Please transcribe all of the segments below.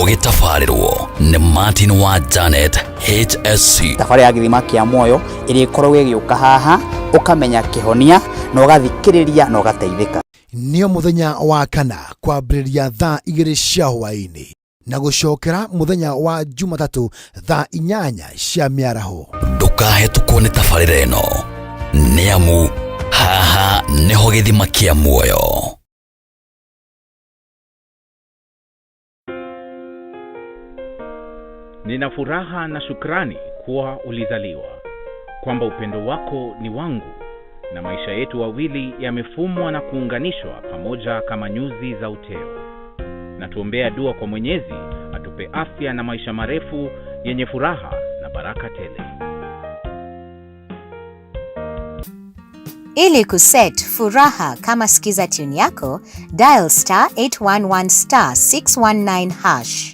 Ũgĩtabarĩrwo nĩ Martin wa Janet HSC. Thabarĩ ya gĩthima kĩa muoyo ĩrĩa ĩkoragwo ĩgĩũka haha, ũkamenya kĩhonia na ũgathikĩrĩria na ũgateithĩka. Nĩo mũthenya wa kana kwambĩrĩria thaa 2 cia hwaĩ-inĩ na gũcokera mũthenya wa Jumatatũ thaa 8 cia mĩaraho. Ndũkahetũkwo nĩ tabarĩra ĩno, nĩ amu haha nĩho gĩthima kĩa muoyo. Nina furaha na shukrani kuwa ulizaliwa, kwamba upendo wako ni wangu na maisha yetu wawili yamefumwa na kuunganishwa pamoja kama nyuzi za uteo. Na tuombea dua kwa Mwenyezi atupe afya na maisha marefu yenye furaha na baraka tele. Ili kuset furaha kama skiza tune yako, dial star 811 star 619 hash.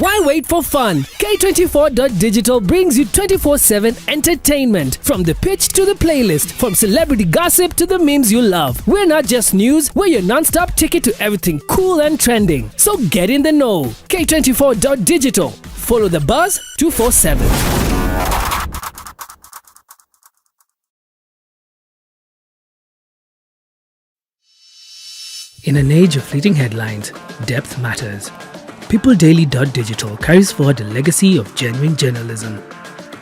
Why wait for fun? K24.digital brings you 24/7 entertainment. From the pitch to the playlist, from celebrity gossip to the memes you love. We're not just news, we're your non-stop ticket to everything cool and trending. So get in the know. K24.digital. Follow the buzz 247. In an age of fleeting headlines, depth matters. PeopleDaily.digital carries forward a legacy of genuine journalism.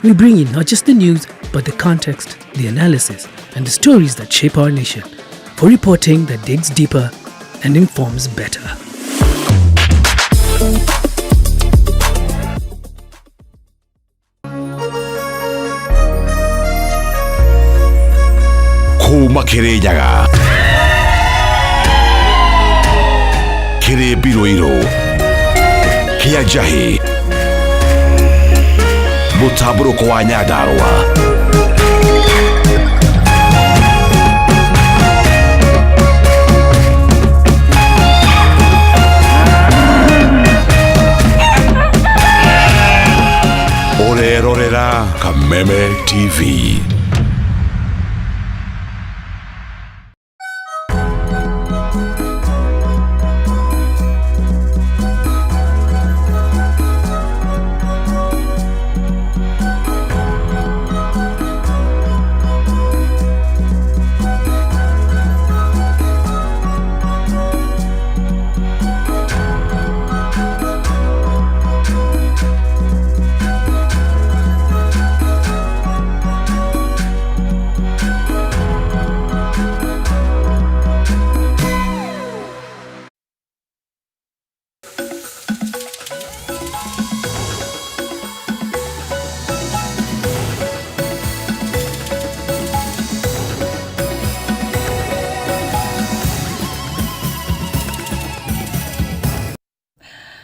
We bring you not just the news, but the context, the analysis, and the stories that shape our nation, for reporting that digs deeper and informs better. Kuma Kirinyaga kĩrĩ mbirũirũ kĩa njahĩ mũtambũrũko wa Nyandarũa. Ũrerorera Kameme TV.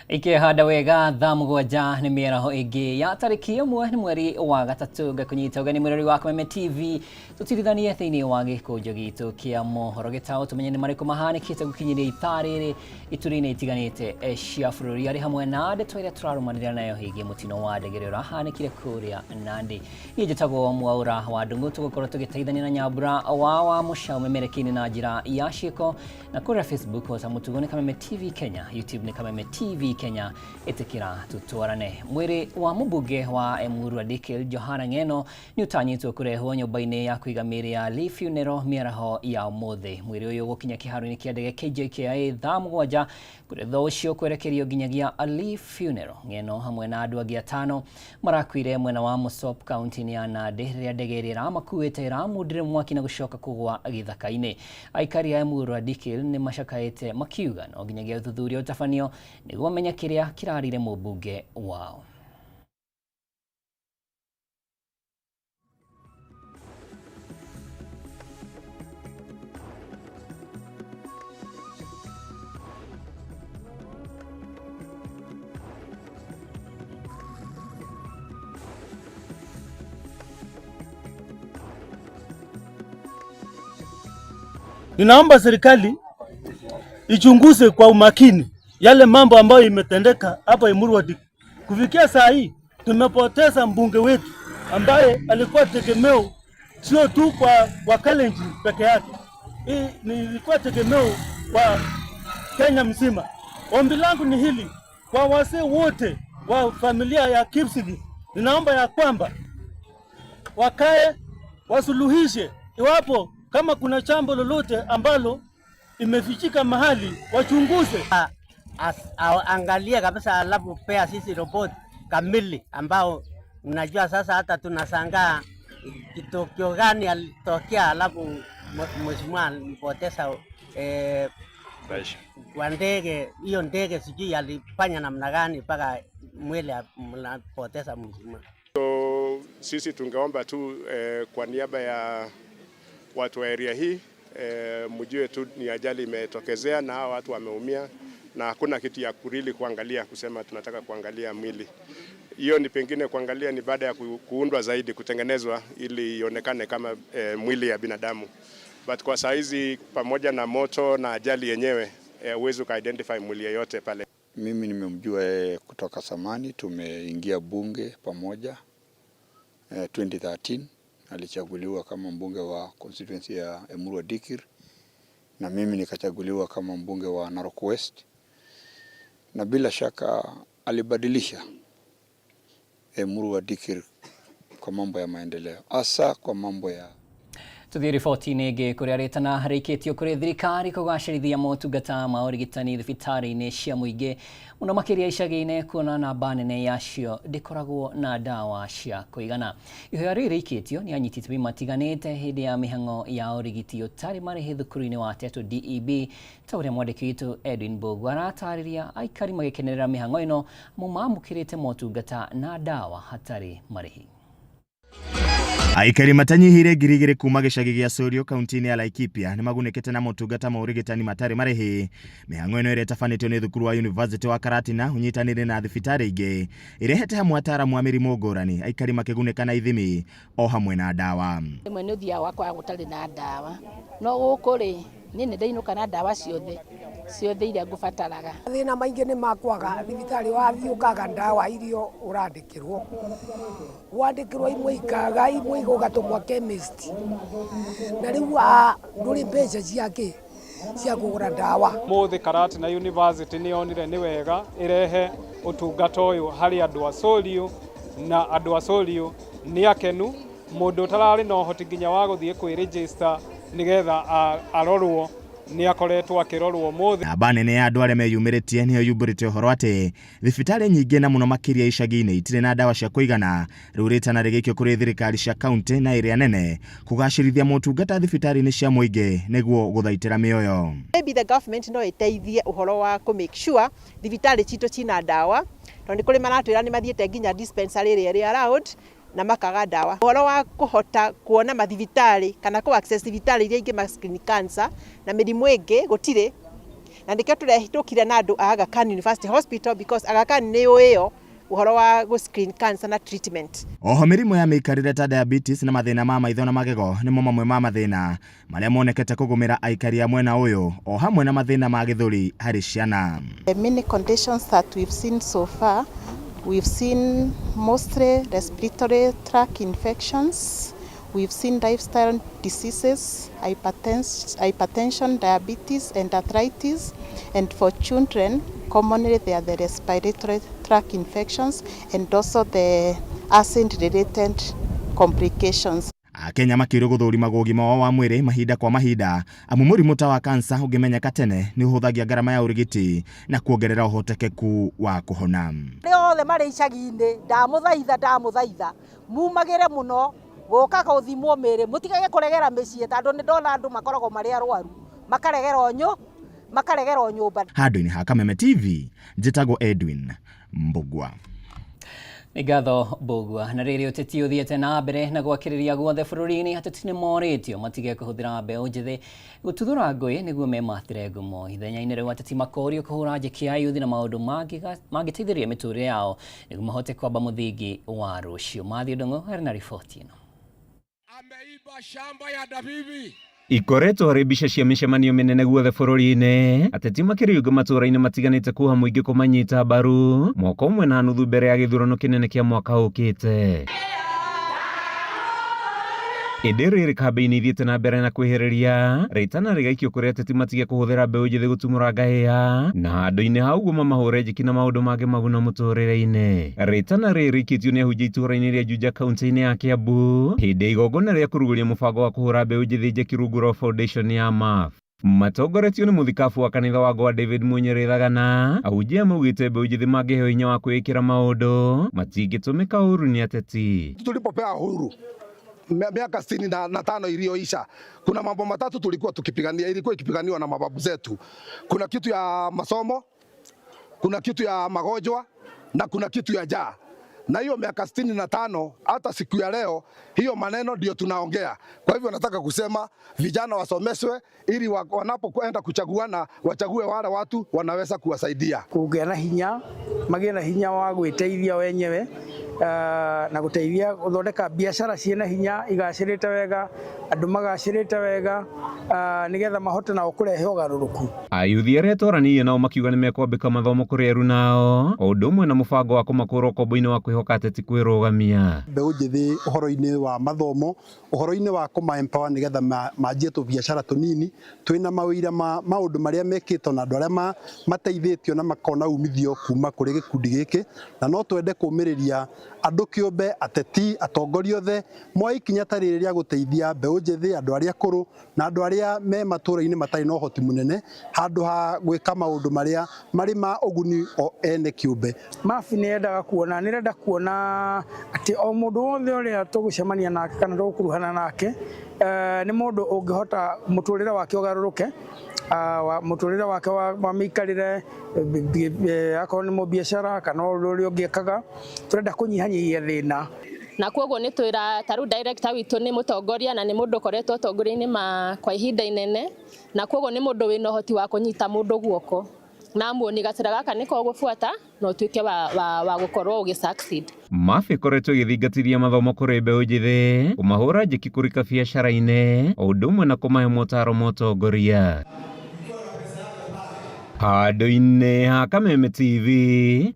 Ikihanda wega thaa 7 nĩ mĩaraho ĩngĩ ya tarĩki 1 nĩ mweri wa 3 ngakũnyita ũgeni mwĩrori wa Kameme TV tũtirithanie thĩinĩ wa gĩkũnjo gitũ kĩa mohoro gĩtaũ tũmenye nĩ marĩkũ mahanĩkĩte gũkinyĩria ithaa rĩrĩ ituri-inĩ itiganĩte cia bũrũri arĩ hamwe na ndeto ĩrĩa tũrarũmanĩrĩra nayo ĩgiĩ mũtino wa ndege ũrĩa ũrahanĩkire kũrĩa Nandi. Niĩ njĩtagwo Mwaũra wa Ndung'u, tũgũkorwo tũgĩteithania na Nyambura wa Mũcaũ memerekia-inĩ na njĩra ya ciĩko, na kũrĩa Facebook ota mũtugo nĩ Kameme TV Kenya, YouTube nĩ Kameme TV Kenya. Ĩtĩkĩra tũtwarane. Mwĩrĩ wa mũmbunge wa Emurua Dikirr Johana Ng'eno nĩ ũtanyĩtwo kũrehwo nyũmba-inĩ ya kũiga mĩĩrĩ ya Lee Funeral mĩaraho ya ũmũthĩ. Mwĩrĩ ũyũ ũgũkinya kĩharo-inĩ kĩa ndege KJKIA thaa 7 kũrĩa thutha ũcio kwerekerio nginyagia Lee Funeral. Ng'eno hamwe na andũ angĩ 5 marakuire mwena wa Mosop kaunti-inĩ ya Nandi rĩrĩa ndege ĩrĩa ĩramakuĩte ĩramundire mwaki na gũcoka kũgwa gĩthaka-inĩ. Aikari a Emurua Dikirr nĩ macakaĩte makiuga no nginyagia ũthuthuria ũtabanio nĩguo mamenye kĩrĩa kĩrarire mũmbunge wao. Ninaomba serikali ichunguze kwa umakini yale mambo ambayo imetendeka hapa Emurua Dikirr. Kufikia saa hii tumepoteza mbunge wetu ambaye alikuwa tegemeo sio tu kwa Wakalenjin peke yake, Hii ni ilikuwa tegemeo kwa Kenya mzima. Ombi langu ni hili kwa wazee wote wa familia ya Kipsigis, ninaomba ya kwamba wakae wasuluhishe, iwapo kama kuna jambo lolote ambalo imefichika mahali wachunguze. Angalia kabisa, alafu pea sisi report kamili ambao unajua sasa hata tunashangaa kitokeo gani alitokea, alafu mheshimiwa alipoteza kwa ndege hiyo. Ndege sijui alifanya namna gani mpaka mwili mnapoteza mheshimiwa. So sisi tungeomba tu kwa niaba ya watu wa area hii mjue tu ni ajali imetokezea na hawa watu wameumia, na hakuna kitu ya kurili kuangalia kusema tunataka kuangalia mwili. Hiyo ni pengine kuangalia ni baada ya kuundwa zaidi, kutengenezwa ili ionekane kama mwili ya binadamu, but kwa saa hizi pamoja na moto na ajali yenyewe huwezi uka-identify mwili yeyote pale. Mimi nimemjua yeye kutoka zamani, tumeingia bunge pamoja 2013 alichaguliwa kama mbunge wa constituency ya Emurua Dikirr na mimi nikachaguliwa kama mbunge wa Narok West, na bila shaka alibadilisha Emurua Dikirr kwa mambo ya maendeleo, hasa kwa mambo ya Tuthiĩ riboti-inĩ ĩngĩ kũrĩa rĩtana rĩikĩtio kũrĩ thirikari kũgacĩrithia motungata ma ũrigitani thibitarĩ-inĩ cia mũingĩ mũno makĩria icagi-inĩ kuona namba nene yacio ndĩkoragwo na ndawa cia kũigana. Ihoya rĩrĩ rĩikĩtio nĩ anyiti itemi matiganĩte hĩndĩ ya mĩhang'o ya ũrigiti ũtarĩ marĩhi thukuru-inĩ wa Tetu DEB ta ũrĩa mwandĩki witũ Edwin Mbũgua aratarĩria aikari magĩkenerera mĩhang'o ĩno amu mamũkĩrĩte motungata na ndawa hatarĩ marĩhi. Aikari matanyihĩire 2,000 kuma gĩcagi gĩa Sorio kaunti-inĩ ya Laikipia nĩ magunĩkĩte na motungata ma ũrigitani matarĩ marĩhi. Mĩhang'o ĩno ĩrĩa ĩtabanĩtio nĩ thukuru wa University wa Karatina ũnyitanĩire na thibitarĩ ingĩ ĩrehete hamwe ataaramu a mĩrimũ ngũrani, aikari makĩgunĩka na ithimi o hamwe na ndawa. Rĩmwe nĩ ũthiaga ũgakora gũtarĩ na ndawa, no gũkũ rĩ, niĩ nĩ ndainũka na ndawa ciothe ciothe iria ngũbataraga. Mathĩna maingĩ nĩ makwaga thibitarĩ, wathiĩ ũkaga ndawa iria ũrandĩkĩrwo, wandĩkĩrwo imwe ikaga, imwe ũgatũmwo chemist, na rĩu ndũrĩ mbeca ciakĩ cia kũgũra ndawa. Mũthĩ Karatina University nĩ yonire nĩ wega ĩrehe ũtungata ũyũ harĩ andũ a Sorio, na andũ a Sorio nĩ akenu. Mũndũ ũtararĩ na ũhoti nginya wa gũthiĩ kwĩ-register nĩgetha arorwo nĩ akoretwo akĩrorwo ũmũthĩ. Namba nene ya andũ arĩa meyumĩrĩtie nĩyo yumbũrĩte ũhoro atĩ thibitarĩ nyingĩ na mũno makĩria icagi-inĩ itirĩ na ndawa cia kũigana. Rĩu rĩtana rĩgĩikio kũrĩ thirikari cia kaunti na ĩrĩa nene kũgacĩrithia motungata thibitarĩ-inĩ cia mũingĩ nĩguo gũthaitĩra mĩoyo. Maybe the government no ĩteithie ũhoro wa kũ make sure thibitarĩ citũ cina ndawa, tondũ nĩ kũrĩ maratwĩra nĩ mathiĩte nginya dispensary ĩrĩa ĩrĩ around na makaga ndawa. Ũhoro wa kũhota kuona mathibitarĩ kana kũ access thibitarĩ iria ingĩ ma screen cancer na mĩrimũ ĩngĩ gũtirĩ, na nĩkĩo tũrehĩtũkire na andũ a Aga Khan University Hospital because Aga Khan nĩ yũĩyo ũhoro wa gũ screen cancer na treatment. Oho mĩrimũ ya mĩikarĩre ta diabetes na mathĩna ma maitho na magego nĩmo mamwe ma mathĩna marĩa monekete kũgũmĩra aikari a mwena ũyũ o hamwe na mathĩna ma gĩthũri harĩ ciana. The many conditions that we've seen so far, we've seen mostly respiratory tract infections, we've seen lifestyle diseases, hypertension, diabetes and arthritis, and for children, commonly they are the respiratory tract infections and also the acid-related complications. Akenya makĩrwo gũthũrimagwo ũgima wao wa mwĩrĩ mahinda kwa mahinda amu mũrimũ ta wa kansa ũngĩmenyeka tene nĩ ũhũthagia ngarama ya ũrigiti na kuongerera ũhotekeku wa kũhona. Arĩa othe marĩ icagi-inĩ ndamũthaitha ndamũthaitha mumagĩre mũno gũka gũthimwo mĩĩrĩ, mũtigage kũregera mĩciĩ tondũ nĩ ndona andũ makoragwo marĩ arwaru makaregera o makaregera o nyũmba. Handũ-inĩ ha Kameme TV njĩtagwo Edwin Mbugua. Nĩ ngatho Mbũgua. Na rĩrĩ ũteti ũthiĩte na mbere na gwakĩrĩria guothe bũrũri-inĩ, ateti nĩ morĩtio matige kũhũthĩra mbeũ njĩthĩ gũtuthũra ngũĩ nĩguo memathĩre ngumo. Ithenya-inĩ rĩu ateti makorio kũhũra njeki ya yuthi na maũndũ mangĩteithĩrĩria mĩtũrĩre yao nĩguo mahote kwamba mũthingi wa rũciũ. Matthew Ndung'u arĩ na riboti ĩno. Ikoretwo harĩ mbica cia mĩcemanio mĩnene guothe bũrũri-inĩ, ateti makĩriũnga matũũra-inĩ matiganĩte kuoha mũingĩ kũmanyita mbaru mwaka ũmwe na nuthu mbere ya gĩthurano kĩnene kĩa mwaka ũkĩte. Ĩndĩ rĩrĩ kambĩini ithiĩte na mbere na kwĩhĩrĩria rĩtana rĩgaikio kũrĩ ateti matige kũhũthĩra mbeũ njĩthĩ gũtumũra ngahĩha na handũ-inĩ ha ũguo mamahũre njeki na maũndũ mangĩ maguna mũtũrĩre-inĩ. Rĩtana rĩrĩ rĩikĩtio nĩ ahunjia itũũra-inĩ rĩa Juja kaunti-inĩ ya Kiambu hĩndĩ ya igongona rĩa kũrugũria mũbango wa kũhũra mbeũ njĩthĩ njeki rungu rwa foundation ya MAF. Matongoretio nĩ mũthikabu wa kanitha wa Goa David Munyere Thagana, ahunjia maugĩte mbeũ njĩthĩ mangĩheo hinya wa kwĩĩkĩra maũndũ matingĩtũmĩka ũru nĩ ateti. Tulipopewa uhuru miaka 65 iliyoisha, kuna mambo matatu tulikuwa tukipigania, ilikuwa ikipiganiwa na mababu zetu. Kuna kitu ya masomo, kuna kitu ya magonjwa na kuna kitu ya njaa. Na hiyo miaka 65 hata siku ya leo hiyo maneno ndio tunaongea. Kwa hivyo nataka kusema vijana wasomeshwe ili wanapokwenda kuchaguana wachague wale watu wanaweza kuwasaidia. Kũgĩa na hinya magĩe na hinya wa gwĩteithia wenyewe na gũteithia gũthondeka biacara ciĩna hinya igacĩrĩte wega andũ magacĩrĩte wega nĩgetha mahote nao kũrehe ũgarũrũku. Ayuthi arĩa twaranĩirie nao makiuga nĩ mekwambĩka mathomo kũrĩ eru nao o ũndũ ũmwe na mũbango wa kũmakũra ũkombo-inĩ wa kwĩhoka ateti kwĩrũgamia. Mbeũ njĩthĩ ũhoro-inĩ wa mathomo ũhoro-inĩ wa kũma empower nĩgetha manjie tũbiacara tũnini twĩna mawĩra ma maũndũ marĩa mekĩtwo na andũ arĩa mateithĩtio na makona umithio kuma kũrĩ gĩkundi gĩkĩ, na no twende kũmĩrĩria andũ kĩũmbe, ateti, atongoria othe moe ikinya ta rĩrĩ rĩa gũteithia mbeũ njĩthĩ, andũ arĩa akũrũ na andũ arĩa me matũũra-inĩ matarĩ na ũhoti mũnene, handũ ha gwĩka maũndũ marĩa marĩ ma ũguni o ene kĩũmbe. MAF nĩ yendaga kuona, nĩ ĩrenda kuona atĩ o mũndũ wothe ũrĩa tũgũcemania nake kana tũgũkuruhana nake nĩ mũndũ ũngĩhota mũtũrĩre wake ũgarũrũke, mũtũrĩre wake wa mĩikarĩre, akorwo nĩ mũbiacara kana ũndũ ũrĩa ũngĩ ekaga, tũrenda kũnyihanyihia thĩna. Na koguo nĩ twĩra ta rĩu director witũ nĩ mũtongoria na nĩ mũndũ ũkoretwo ũtongoria-inĩ kwa ihinda inene, na koguo nĩ mũndũ wĩna ũhoti wa kũnyita mũndũ guoko na amuonie gacĩra gaka nĩko ũgũbuata na ũtuĩke wa gũkorwo ũgĩ succeed. MAF ĩkoretwo ĩgĩthingatithia mathomo kũrĩ mbeũ njĩthĩ, kũmahũra njeki kũrika biacara-inĩ o ũndũ ũmwe na kũmahe motaro ma ũtongoria. Handũ-inĩ ha Kameme TV,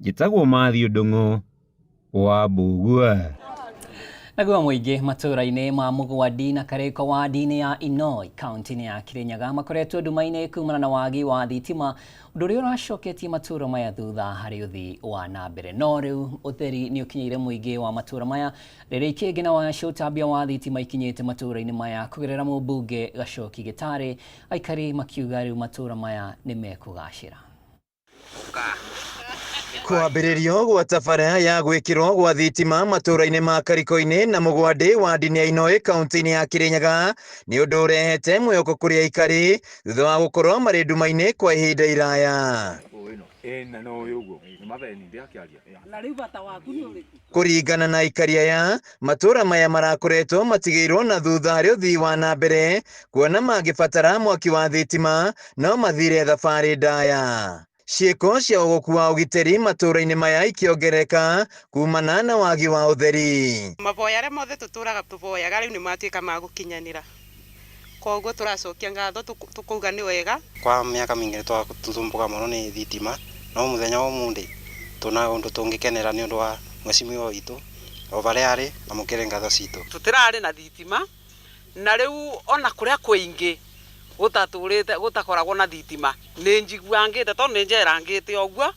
njĩtagwo Matthew Ndung'u wa Mbugua. Naguo mũingĩ matũũra-inĩ ma Mũgwandi na Karĩko wadi-inĩ ya Inoi kaunti-inĩ ya Kirinyaga makoretwo nduma-inĩ kumana na wagi wa thitima, ũndũ ũrĩa ũracoketie matũũra maya thutha harĩ ũthii wa na mbere. No rĩu ũtheri nĩ ũkinyĩire mũingĩ wa matũũra maya rĩrĩa ikĩngĩ na waya cia ũtambia wa thitima ikinyĩte matũũra-inĩ maya kũgerera mũmbunge Gacoki Gĩtarĩ, aikari makiuga rĩu matũũra maya nĩ mekũgacĩra. Kwambĩrĩrio gwa tabara ya gwĩkĩrwo gwa thitima matũũra-inĩ ma Kariko-inĩ na Mũgwandĩ wadi-inĩ ya Inoi kaunti-inĩ ya Kirinyaga nĩ ũndũ ũrehete mwĩhoko kũrĩ aikari thutha wa gũkorwo marĩ nduma-inĩ kwa ihinda iraya. Kũringana na aikari aya, matũũra maya marakoretwo matigĩirwo na thutha harĩ ũthii wa na mbere, kuona mangĩbatara mwaki wa thitima no mathire thabarĩ ndaya. Ciĩko cia ũgũku wa ũgitĩri matũũra-inĩ maya ikĩongerereka kumana na wagi wa ũtheri. Maboya arĩa mothe tũtũraga tũboyaga rĩu nĩ matuĩka ma gũkinyanĩra, koguo tũracokia ngatho tũkauga nĩ wega. Kwa mĩaka mĩingĩ nĩ tũthumbuka mũno nĩ thitima, no mũthenya wa ũmũthĩ tũna ũndũ tũngĩkenera nĩ ũndũ wa mheshimiwa witũ o harĩa arĩ na mũkĩre ngatho citũ. Tũtirarĩ na thitima na rĩu ona kũrĩa kũingĩ gũtatũrĩte gũtakoragwo na thitima nĩ njiguangĩte tondũ nĩ njerangĩte ũguo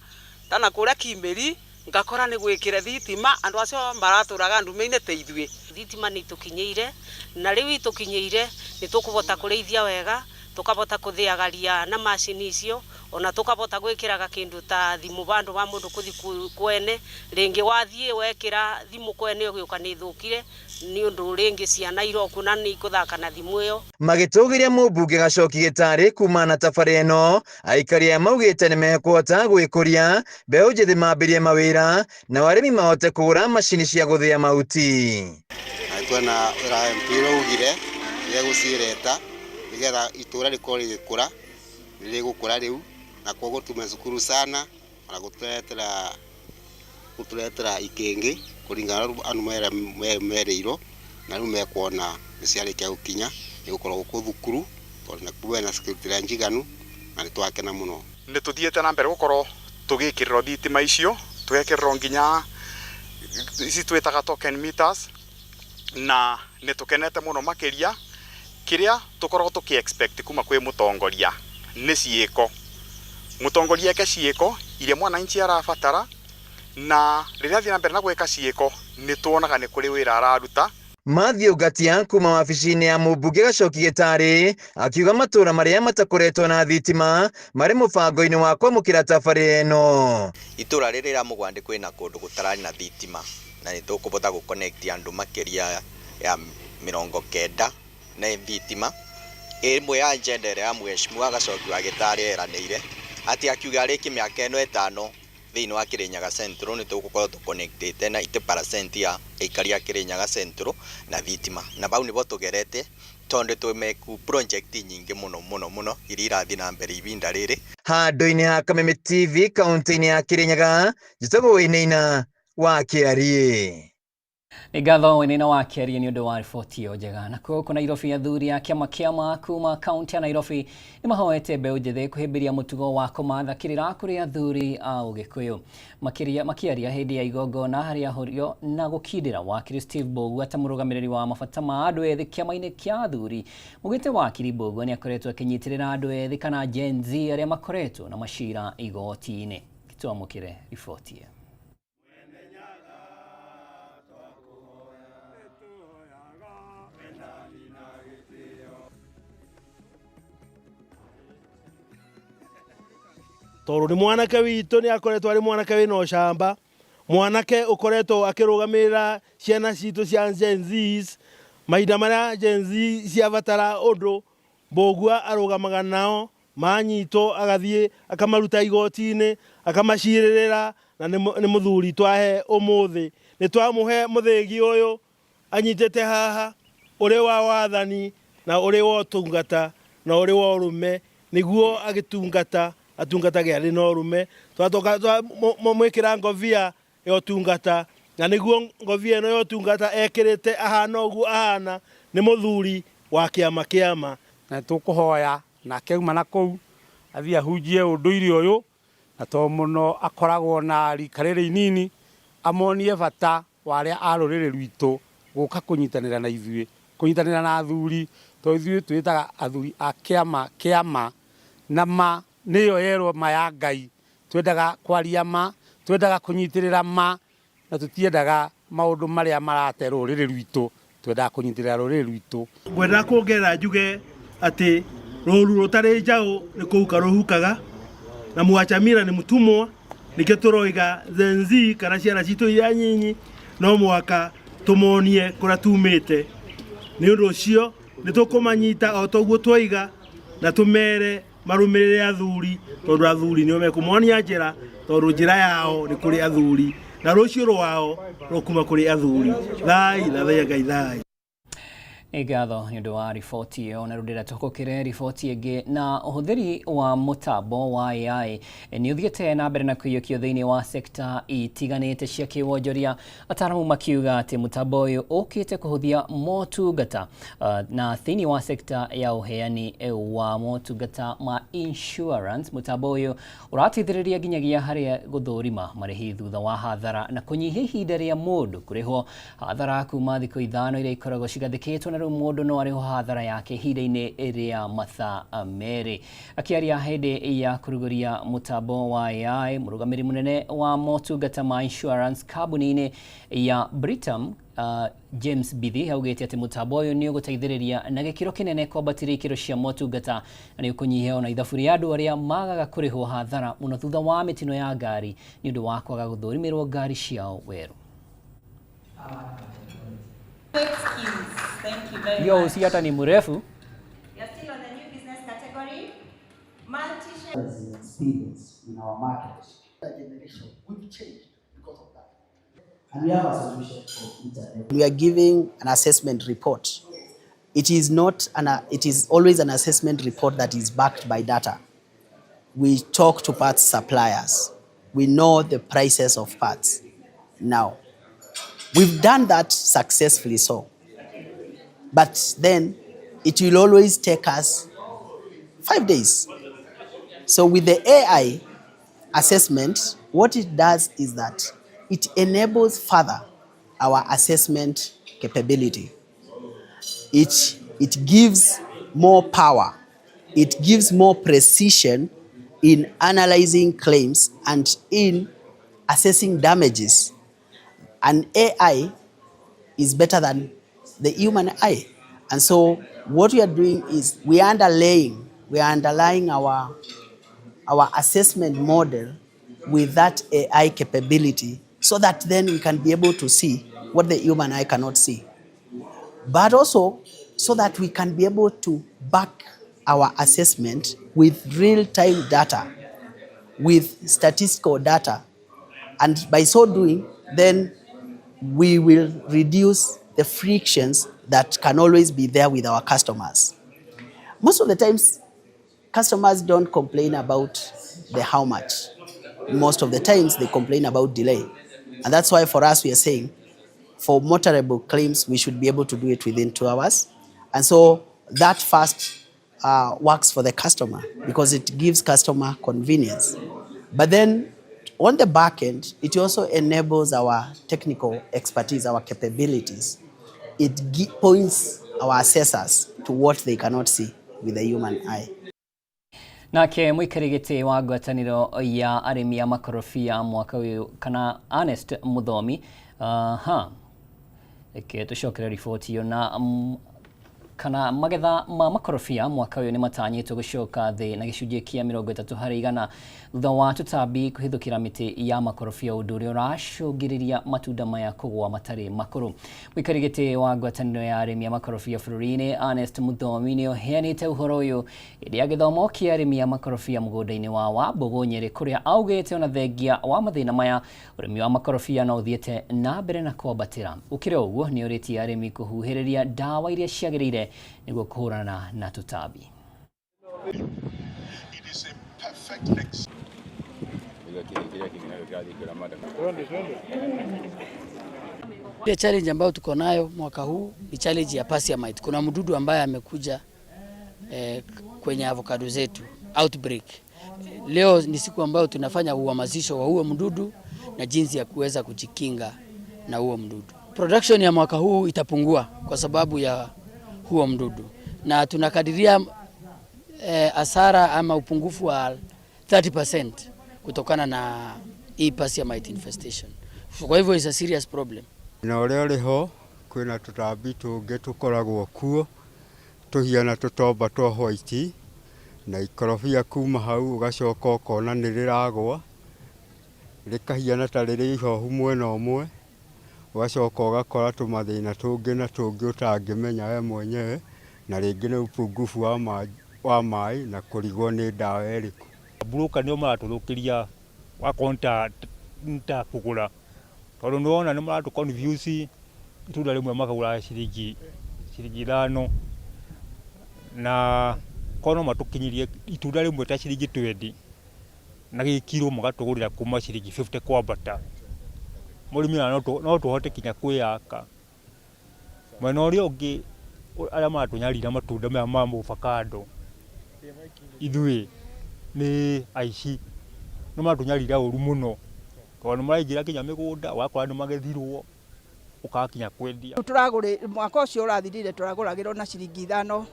tana kũrĩa Kimĩri ngakora nĩ gwĩkĩre thitima andũ acio maratũraga ndume-inĩ ta ithuĩ. Thitima nĩ itũkinyĩire na rĩu itũkinyĩire nĩ tũkũbota kũrĩithia wega, tũkabota kũthĩagaria na macini icio ona tũkabota gwĩkĩraga kĩndũ ta thimũ bandũ ba mũndũ kũthi kwene, rĩngĩ wathiĩ wekĩra thimũ kwene ũgĩũka nĩ ĩthũkire nĩ ũndũ rĩngĩ ciana iroku na nĩ ikũthaka na thimũ ĩyo. Magĩtũgĩria mũmbunge Gacoki Gĩtarĩ kumana na tabarĩra ĩno, aikari aya maugĩte nĩ mekũhota gwĩkũria, mbeũ njĩthĩ mambĩrie mawĩra na arĩmi mahote kũgũra macini cia gũthĩa mahuti. Na tuona wĩra MP ũraugire nĩ egũcireta nĩgetha itũra rĩkorwo rĩgĩkũra, nĩ rĩgũkũra rĩu na koguo tumecukuru sana na gũtũretera ikĩngĩ kũringana na andũ merĩirwo na rĩu mekuona nĩ ciarĩkia gũkinya nĩ gũkorwo gũkũ thukuru tondũ na kwĩna security ĩrĩa njiganu na nĩ twakena mũno. Nĩ tũthiĩte na mbere gũkorwo tũgĩkĩrĩrwo thitima icio, tũgekĩrĩrwo nginya ici twĩtaga token meters, na Nĩ tũkenete mũno makĩria. Kĩrĩa tũkoragwo tũkĩ expect kuma kwĩ mũtongoria nĩ ciĩko. Mũtongoria eke ciĩko iria mwananchi arabatara, na rĩrĩa athiĩ na mbere na gwĩka ciĩko nĩ tuonaga nĩ kũrĩ wĩra araruta. Matthew Ngatia kuma wabici-inĩ ya mũmbunge Gacoki Gĩtarĩ akiuga matũra marĩa matakoretwo na thitima marĩ mũbango-inĩ wa kwamũkĩra tabarĩra ĩno. Itũra rĩrĩ rĩa Mũgwandĩ kwĩna kũndũ gũtararĩ na thitima na nĩ tũkũbota gũ connect andũ makĩria ya 90 na thitima. Ĩmwe ya agenda ĩrĩa ya Mheshimiwa Gacoki wa Gĩtarĩ eranĩire atĩ akiuga arĩkie mĩaka ĩno 5 thĩinĩ wa Kirinyaga Central nĩ tũgũkorwo tũ connectĩte na 80% ya aikari a Kirinyaga Central na thitima, na bau nĩbo tũgerete tondũ twĩmeku project nyingĩ mũno mũno mũno iria irathiĩ na mbere ibinda rĩrĩ. Handũ-inĩ ha Kameme TV kaunti-inĩ ya Kirinyaga, njĩtagwo Wainaina wa Kĩariĩ. Nĩ ngatho Wainaina wa Kĩariĩ nĩ ũndũ wa riboti ĩyo njega. Na gũkũ Nairobi athuri a kĩama kĩa ma kuma kaunti ya Nairobi nĩ mahoete mbeũ njĩthĩ kũhĩmbĩria mũtugo wa kũmatha kĩrĩra kũrĩ athuri a Ũgĩkũyũ. Makĩria makĩaria hĩndĩ ya igongona rĩa hurio na gũkindĩra wakiri Steve Mbugua ta mũrũgamĩrĩri wa mabata ma andũ ethĩ kĩama-inĩ kĩa athuri. Mũgĩte wakiri Mbugua nĩ akoretwo akĩnyitĩrĩra andũ ethĩ kana Gen Z arĩa makoretwo na macira igoti-inĩ. Twamũkĩre riboti ĩyo. Tondũ nĩ mwanake witũ, nĩ akoretwo arĩ mwanake wĩna ũcamba, mwanake ũkoretwo akĩrũgamĩrĩra ciana citũ cia Gen Zs. Mahinda marĩa Gen Z ciabatara ũndũ, Mbũgua arũgamaga nao, manyitwo agathiĩ akamaruta igoti-inĩ, akamacirĩrĩra, na nĩ mũthuri twahe ũmũthĩ. Nĩ twamũhe mũthĩgi ũyũ anyitĩte haha, ũrĩ wa wathani na ũrĩ wa ũtungata na ũrĩ wa ũrũme, nĩguo agĩtungata atungatage arĩ na ũrũme. Twatoka twamwĩkĩra ngobia ya ũtungata, na nĩguo ngobia ĩno ya ũtungata ekĩrĩte ahana ũguo ahana, nĩ mũthuri wa kĩama kĩama. Na nĩtũkũhoya nake auma na kũu athiĩ ahunjie ũndũire ũyũ, na to mũno akoragwo na rika rĩrĩ inini, amonie bata wa arĩa a rũrĩrĩ rwitũ gũka kũnyitanĩra na ithuĩ, kũnyitanĩra na athuri, tondũ ithuĩ twĩtaga athuri a kĩama kĩa ma, na ma nĩyo yerwo ma ya Ngai. Twendaga kwaria ma, twendaga kũnyitĩrĩra ma, na tũtiendaga maũndũ marĩa marate rũrĩrĩ rwitũ, twendaga kũnyitĩrĩra rũrĩrĩ rwitũ. Ngwendaga kuongerera njuge atĩ rũru rũtarĩ njaũ nĩ kũhuka rũhukaga, na mwacha mila nĩ mũtumwa. Nĩkĩo tũroiga Gen Z kana ciana citũ iria nyinyi no mũhaka tũmonie kũrĩa tumĩte. Nĩ ũndũ ũcio nĩ tũkũmanyita o toguo twoiga, na tũmere marũmĩrĩre athuri, tondũ athuri nĩo mekũmonia njĩra, tondũ njĩra yao nĩ kũrĩ athuri, na rũciũ rwao rũkuma kũrĩ athuri. Thai, thathaiya Ngai thai. Nĩ ngatho nĩ ũndũ wa riboti ĩyo, na rũndĩra tũkũkĩre riboti ĩngĩ. Na ũhũthĩri wa mũtambo wa AI nĩ ũthiĩte na mbere na kũiyũkio thĩinĩ wa sekta itiganĩte cia kĩwonjoria, ataramu makiuga atĩ mũtambo ũyũ ũkĩte kũhũthia motungata na thĩinĩ wa sekta ya ũheani wa motungata ma insurance. Mũtambo ũyũ ũrateithĩrĩria nginyagia harĩa gũthũrima marĩhi thutha wa hathara na kũnyihia ihinda rĩa mũndũ kũrĩhwo hathara kuma thikũ 5 iria ikoragwo cigathĩkĩtwo, na rĩu mũndũ no arĩhwo hathara yake ihinda-inĩ rĩa mathaa 2. Akĩaria hĩndĩ ya kũrugũria mũtambo wa AI, mũrũgamĩrĩri mũnene wa motungata ma insurance kambuni-inĩ ya Britam James Bithi augĩte atĩ mũtambo ũyũ nĩ ũgũteithĩrĩria na gĩkĩro kĩnene kwambatĩria ikĩro cia motungata na nĩ ũkũnyihia ona ithabu rĩa andũ arĩa magaga kũrĩhwo hathara mũno thutha wa mĩtino ya ngari nĩ ũndũ wa kwaga gũthũrimĩrwo ngari ciao werũ. Hiyo usi hata ni mrefu. We are giving an assessment report. It is not an, it is always an assessment report that is backed by data. We talk to parts suppliers. We know the prices of parts. Now, we've done that successfully so. But then it will always take us 5 days. So with the AI assessment, what it does is that it enables further our assessment capability. It, it gives more power, it gives more precision in analyzing claims and in assessing damages. An AI is better than the human eye. And so what we are doing is we are underlaying, we are underlying our, our assessment model with that AI capability so that then we can be able to see what the human eye cannot see. But also so that we can be able to back our assessment with real-time data, with statistical data. And by so doing, then we will reduce the frictions that can always be there with our customers. Most of the times, customers don't complain about the how much. Most of the times, they complain about delay. And that's why for us, we are saying for motorable claims, we should be able to do it within 2 hours. And so that fast works for the customer because it gives customer convenience. But then on the back end, it also enables our technical expertise, our capabilities. It points our assessors to what they cannot see with the human eye. Nake mũikarĩri gĩtĩ wa ngwatanĩro ya arĩmi a makorobia mwaka ũyũ kana Ernest Muthomi, ha reke tũcokere riboti ĩyo na kana magetha ma makorobia mwaka ũyũ nĩ matanyĩtwo gũcoka thĩ na gĩcunjĩ kĩa 30% thutha wa tũtambi kũhithũkĩra mĩtĩ ya makorobia, ũndũ ũrĩa ũracũngĩrĩria matunda maya kũgũa matarĩ makũrũ. Mũikarĩri gĩtĩ wa ngwatanĩro ya arĩmi a makorobia bũrũri-inĩ Ernest Muthomi nĩ ũheanĩte ũhoro ũyũ hĩndĩ ya gĩthomo kĩa arĩmi a makorobia mũgũnda-inĩ wa Wambũgũ Nyĩrĩ, kũrĩa augĩte ona thengia wa mathĩna maya, ũrĩmi wa makorobia no ũthiĩte na mbere na kwambatĩra. Gũkĩrĩ ũguo, nĩ ũrĩtie arĩmi kũhuhĩrĩria ndawa iria ciagĩrĩire nĩguo kũhũrana na tũtambi. It is a perfect example. Ile challenge ambayo tuko nayo mwaka huu ni challenge ya persea mite. Kuna mdudu ambaye amekuja kwenye avocado zetu, outbreak. Leo ni siku ambayo tunafanya uhamasisho wa huo mdudu na jinsi ya kuweza kujikinga na huo mdudu. Production ya mwaka huu itapungua kwa sababu ya huo mdudu, na tunakadiria hasara ama upungufu wa 30% kutokana na hii persea mite infestation. Kwa hivyo is a serious problem. Na ũrĩa ũrĩ ho kwĩna tũtambi tũngĩ tũkoragwo kuo tũhiana tũtomba twa white, na ikorobia kuma hau ũgacoka ũkona nĩ rĩragwa, rĩkahiana ta rĩrĩ ihohu mwena ũmwe, ũgacoka ũgakora tũmathĩna tũngĩ na tũngĩ ũtangĩmenya we mwenyewe, na rĩngĩ nĩ upungufu wa maĩ na kũrigwo nĩ ndawa ĩrĩkũ. Broker nĩo maratũthũkĩria wakorwo nĩ ta kũgũra, tondũ nĩwona nĩ maratũ confuse, itunda rĩmwe makagũra ciringi 5, na korwo no matũkinyirie itunda rĩmwe ta ciringi 20, na gĩkiro magatũgũrĩra kuma ciringi 50 kwambata, mũrĩmi ona no tũhote kinya kwĩyaka. Mwena ũrĩa ũngĩ, arĩa maratũnyarira matunda maya ma avocado ithuĩ nĩ aici, nĩ maratũnyarira ũru mũno, tondũ nĩ maraingĩra nginya mĩgũnda, ũgakora nĩ magethirwo, ũkaga kinya kwendia. Tũragũrĩ mwaka ũcio ũrathirire tũragũragĩrwo na ciringi 5,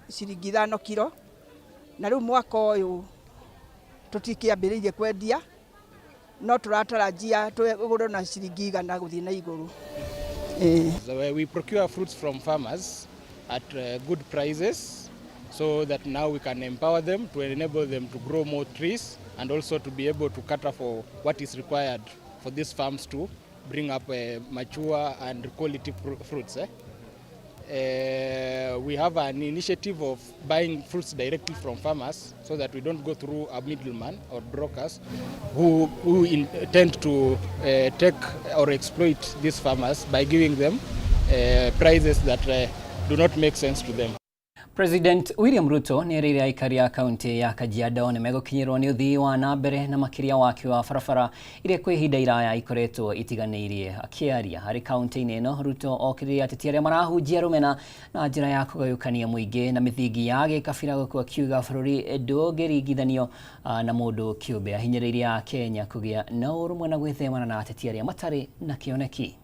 ciringi 5 kiro, na rĩu mwaka ũyũ tũtikĩambĩrĩirie kwendia, no tũratarajia tũgũrwo na ciringi 100 gũthiĩ na igũrũ. So we procure fruits from farmers at good prices so that now we can empower them to enable them to grow more trees and also to be able to cater for what is required for these farms to bring up mature and quality fruits. Eh? We have an initiative of buying fruits directly from farmers so that we don't go through a middleman or brokers who intend to take or exploit these farmers by giving them prices that do not make sense to them. President William Ruto nĩ erĩire aikari a kaunti ya Kajiado nĩ megũkinyĩrwo nĩ ũthii wa na mbere na makĩria waki wa barabara iria kwa ihinda iraya ikoretwo itiganĩirie. Akĩaria harĩ kaunti-inĩ ĩno, Ruto okĩrĩire ateti arĩa marahunjia rũmena na njĩra ya kũgayũkania mũingĩ na mĩthingi ya gĩkabira, gũkũ akiuga bũrũri ndũngĩringithanio na mũndũ kĩũmbe. Ahinyĩrĩirie Akenya kũgĩa na ũrũmwe na gwĩthemana na ateti arĩa matarĩ na kĩoneki.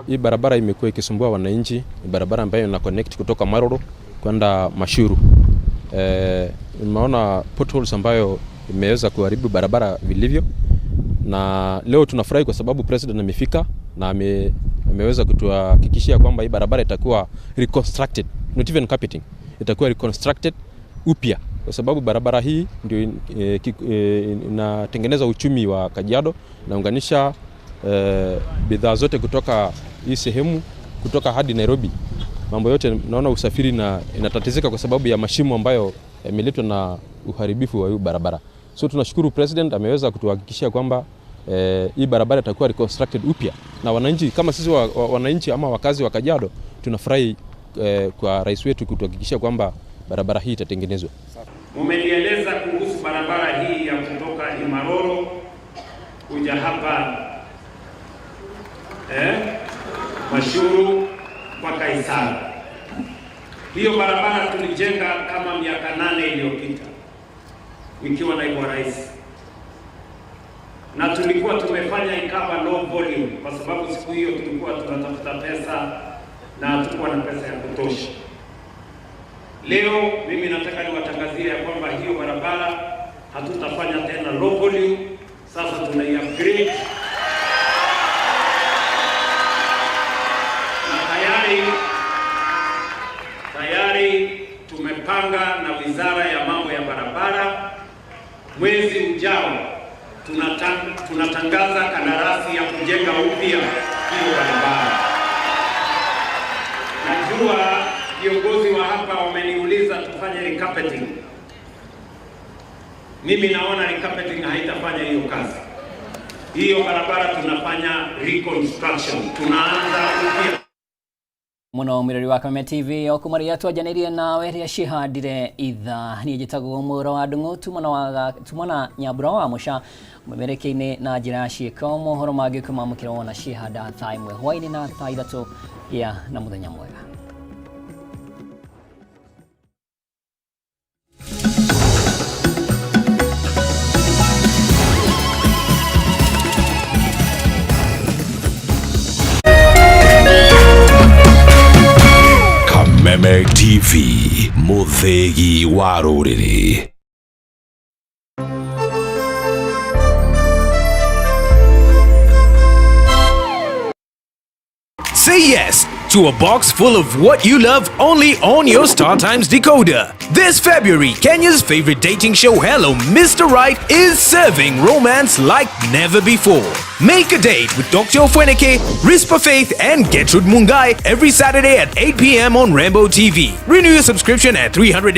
Hii barabara imekuwa ikisumbua wananchi, ni barabara ambayo ina connect kutoka Maroro kwenda Mashuru. Nimeona potholes ambayo imeweza kuharibu barabara vilivyo, na leo tunafurahi kwa sababu president amefika na ameweza kutuhakikishia kwamba hii barabara itakuwa reconstructed, not even carpeting, itakuwa reconstructed upya kwa sababu barabara hii ndio inatengeneza uchumi wa Kajiado, inaunganisha bidhaa zote kutoka hii sehemu kutoka hadi Nairobi. Mambo yote naona usafiri na inatatizika kwa sababu ya mashimo ambayo yameletwa na uharibifu wa hii barabara. So tunashukuru president ameweza kutuhakikishia kwamba hii barabara itakuwa reconstructed upya, na wananchi kama sisi wananchi ama wakazi wa Kajiado tunafurahi kwa rais wetu kutuhakikishia kwamba barabara hii itatengenezwa. Mumenieleza kuhusu barabara hii ya kutoka Imaroro kuja hapa Mashuru mpaka Isara. Hiyo barabara tulijenga kama miaka 8 iliyopita nikiwa naibu wa rais, na tulikuwa tumefanya ikawa low volume kwa sababu siku hiyo tulikuwa tunatafuta pesa na hatukuwa na pesa ya kutosha. Leo mimi nataka niwatangazie ya kwamba hiyo barabara hatutafanya tena low volume, sasa tunai upgrade na tayari tumepanga na Wizara ya Mambo ya Barabara, mwezi ujao tunatangaza kandarasi ya kujenga upya hiyo barabara. Najua viongozi wa hapa wameniuliza tufanye recarpeting. Mimi naona recarpeting haitafanya hiyo kazi. Hiyo barabara tunafanya reconstruction, tunaanza upya. Muno mwirori wa Kameme TV o kuma rĩrĩa twanjanĩirie nawe rĩrĩa cihandire ithaa niĩ njĩtagwo Mũro wa Ndung'u tumana Nyambura wa Mũca mũmerekia-inĩ na njĩra ya ciĩko mohoro mangĩ kwĩmamũkĩra wona ciĩhanda thaa 1 hwaĩ-inĩ na thaa 3 gĩa na mũthenya mwega. Kameme TV, muthegi wa rũrĩrĩ. Say yes to a box full of what you love only on your StarTimes decoder. This February, Kenya's favorite dating show Hello Mr. Right is serving romance like never before. Make a date with Dr. Ofweneke, Rispa Faith, and Gertrude Mungai every Saturday at 8 p.m. on Rambo TV. Renew your subscription at 300.